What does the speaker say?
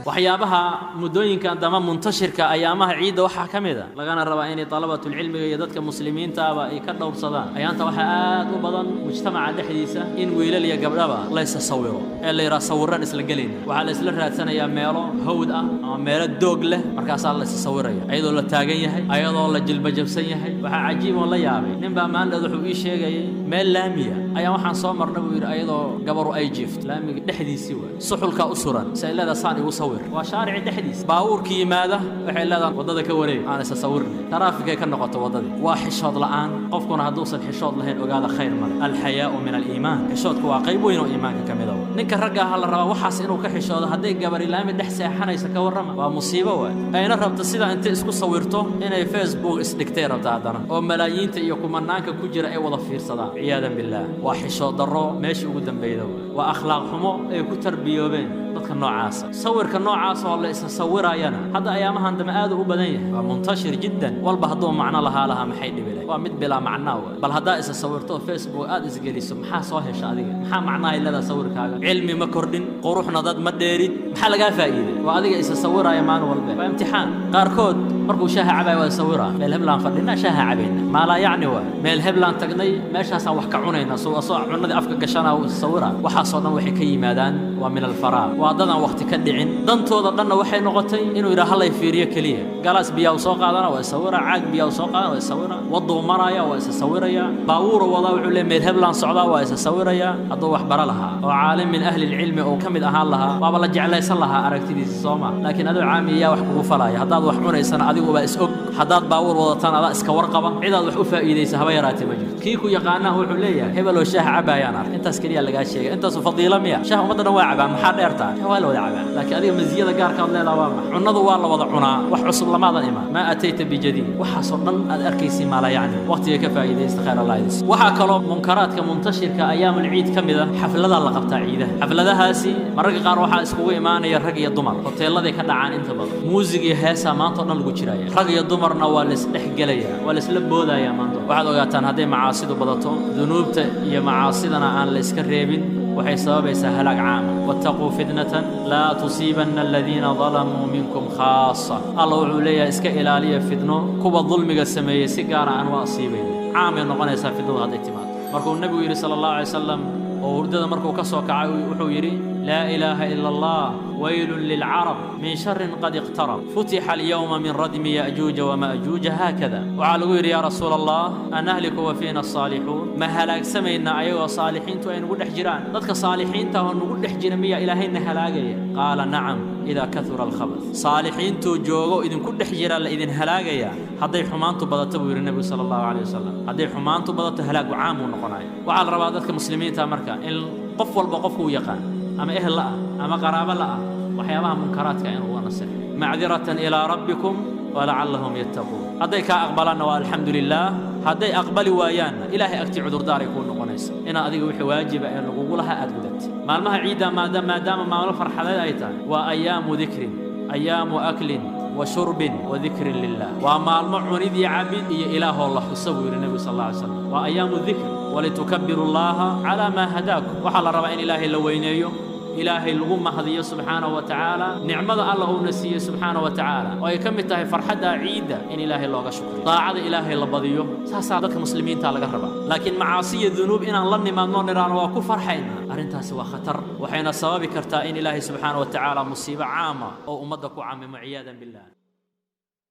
Waxyaabaha muddooyinkan dama muntashirka ayaamaha ciidda waxaa ka mid a lagana rabaa inay dalabatulcilmiga iyo dadka muslimiintaaba ay ka dhowrsadaan. Ayaanta waxaa aad u badan mujtamaca dhexdiisa in wiilal iyo gabdhaba laysa sawiro ee la yidhaha sawirran isla gelayna. Waxaa la isla raadsanayaa meelo hawd ah ama meelo doog leh, markaasaa la isa sawiraya ayadoo la taagan yahay, ayadoo la jilbajabsan yahay. Waxaa cajiib oo la yaabay, nin baa maandheed wuxuu ii sheegayay meel laamiya ayaa waxaan soo marna buu yidhi, ayadoo gabaru ay jiifto laamiga dhexdiisii, waay suxulkaa u suran, say leedaa saan igu sawir. Waa shaarici dhexdiisa, baabuurki yimaada waxay leedahay waddada ka wareeg, aan isa sawirnay. Taraafikay ka noqoto waddadii. Waa xishood la'aan. Qofkuna hadduusan xishood lahayn, ogaada, khayr male. Alxayaa'u min aliimaan, xishoodku waa qayb weyn oo iimaanka ka mid a. Ninka ragga aha la rabaa waxaas inuu ka xishoodo. Hadday gabari laami dhex seexanaysa, ka warrama? Waa musiibo waay. Ayna rabto sidaa intay isku sawirto inay Facebook isdhigtay rabta haddana, oo malaayiinta iyo kumanaanka ku jira ay wada fiirsadaan, ciyaadan billaah. Waa xishood darro meeshii ugu dambeyda waay. Waa akhlaaq xumo ay ku tarbiyoobeen dadka noocaasa. Sawirka noocaas oo la isa sawirayana hadda ayaamahan dambe aad u badan yahay, waa muntashir jiddan. Walba hadduu macno lahaa maxay dhibi lahay? Waa mid bilaa macnaa waay. Bal haddaa isa sawirto oo Facebook aad isgeliso, maxaa soo hesha adiga? Maxaa macnaha ay leedahay sawirkaaga? Cilmi ma kordhin, quruxna dad ma dheerin, maxaa lagaa faa'iiday? Waa adiga isa sawiraya maalin walba, waa imtixaan. Qaarkood markuu shaaha cabayo waa sawiraa: meel heblaan fadhinaa, shaaha cabayna, maalaa yacni waay. Meel heblaan tagnay, meeshaasaan wax ka cunayna, soo asoo cunadii afka gashanaa wuu sawiraa. Waxaasoo dhan waxay ka yimaadaan waa min alfaraaq, waa dadaan waqti ka dhicin. Dantooda dhanna waxay noqotay inuu yidhaha hallay fiiriyo keliya. Galaas biyaa u soo qaadana waa isawira, caag biyaa u soo qaadana waa isawira, wadduu maraya waa isa sawiraya, baabuuru wadaa wuxuu leeyahay meel heblaan socdaa, waa isa sawiraya. Hadduu wax bara lahaa oo caalim min ahli lcilmi uu ka mid ahaan lahaa, waaba la jeclaysan lahaa aragtidiisa, soo ma? Laakiin adoo caamiya wax kugu falaya? Haddaad wax cunaysana adigu baa is og, haddaad baabuur wadataan adaa iska warqaba. Cidaad wax u faa'iidaysa haba yaraatee ma jirto. Kii ku yaqaanaa wuxuu leeyahay hebeloo shaah cabaayaan ark, intaas keliya lagaa sheegay. Intaasu fadiilo miya? Shaah ummadda dhan waa cabaan, maxaa dheertaa? Shaah waa la wada cabaa, laakiin adiga masiyada gaarkaad leedaha waa maxa? Cunnadu waa la wada cunaa, wax cusub lamaadan imaan, maa atayta bijadiid. Waxaasoo dhan aad arkaysi maala yacni waqtiga ka faa'iidaysta, khayr Allah idis. Waxaa kaloo munkaraadka muntashirka ayaamul ciid ka mid ah xafladaa la qabtaa ciidaha. Xafladahaasi mararka qaar waxaa iskugu imaanaya rag iyo dumar, hoteelladay ka dhacaan inta badan. Muusig iyo heesaa maanta oo dhan lagu jiraya, rag iyo dumarna waa laisdhex gelaya, waa laisla boodaya maanta. Waxaad ogaataan hadday macaasidu badato, dunuubta iyo macaasidana aan la iska reebin, waxay sababaysaa halaag caama. Wattaquu fitnatan laa tusiibanna aladiina dalamuu minkum khaasa. Alla wuxuu leeyahay iska ilaaliya fitno kuwa dulmiga sameeyey si gaara aan u asiibayn, caamay noqonaysaa fitnadu hadday timaado. Markuu nebigu yidhi sala allahu alay wasalam oo hurdada markuu ka soo kacay, wuxuu yidhi: laa ilaaha ila allah, waylun lilcarab min sharin qad iqtarab, futixa alyowma min radmi ya'juuja wama'juuja haakada. Waxaa lagu yidhi: yaa rasuula allah, anahliku wa fiina asaalixuun? Ma halaagsamaynaa ayagoo saalixiintu ay nugu dhex jiraan? Dadka saalixiinta oo nugu dhex jira miyaa ilaahayna halaagaya? Qaala: nacam, idaa kahura alkhabath. Saalixiintuu joogo idinku dhex jira la idin halaagayaa hadday xumaantu badato, buu yidhi nebigu sala allahu caleyh wasalam. Hadday xumaantu badato, halaagu caam uu noqonaya. Waxaa la rabaa dadka muslimiinta marka in qof walba qofkuu yaqaan ama ehel la'ah ama qaraabo la'ah waxyaabaha munkaraadka inuu uga naseexo, macdiratan ilaa rabbikum walacallahum yattaquun. Hadday kaa aqbalaanna waa alxamdu lilaah, hadday aqbali waayaanna ilaahay agtii cudurdaaray kuu noqonaysa inaa adiga wixii waajiba ee lagugu lahaa aad gudatay. Maalmaha ciidda maadaama maalmo farxadeed ay tahay, waa ayaamu dikrin, ayaamu aklin wa shurbin wa dikrin lilah. Waa maalmo cunid iyo cabid iyo ilaahoo la xuso, buu yidhi nebigu sal alla alay slam. Waa ayaamu dikr, walitukabiru llaha calaa maa hadaakum. Waxaa la rabaa in ilaahay la weyneeyo, ilaahay lagu mahdiyo subxaanahu wa tacaala nicmada alla uuna siiyey subxaanahu wa tacaala, oo ay ka mid tahay farxadda ciidda in ilaahay looga shukriyo, daacada ilaahay la badiyo. Saasaa dadka muslimiinta laga rabaa. Laakiin macaasiya dunuub inaan la nimaadno nidhaano waa ku farxaynaa, arrintaasi waa khatar, waxayna sababi kartaa in ilaahay subxaanahu wa tacaala musiibo caama oo ummadda ku camimo, ciyaadan billah.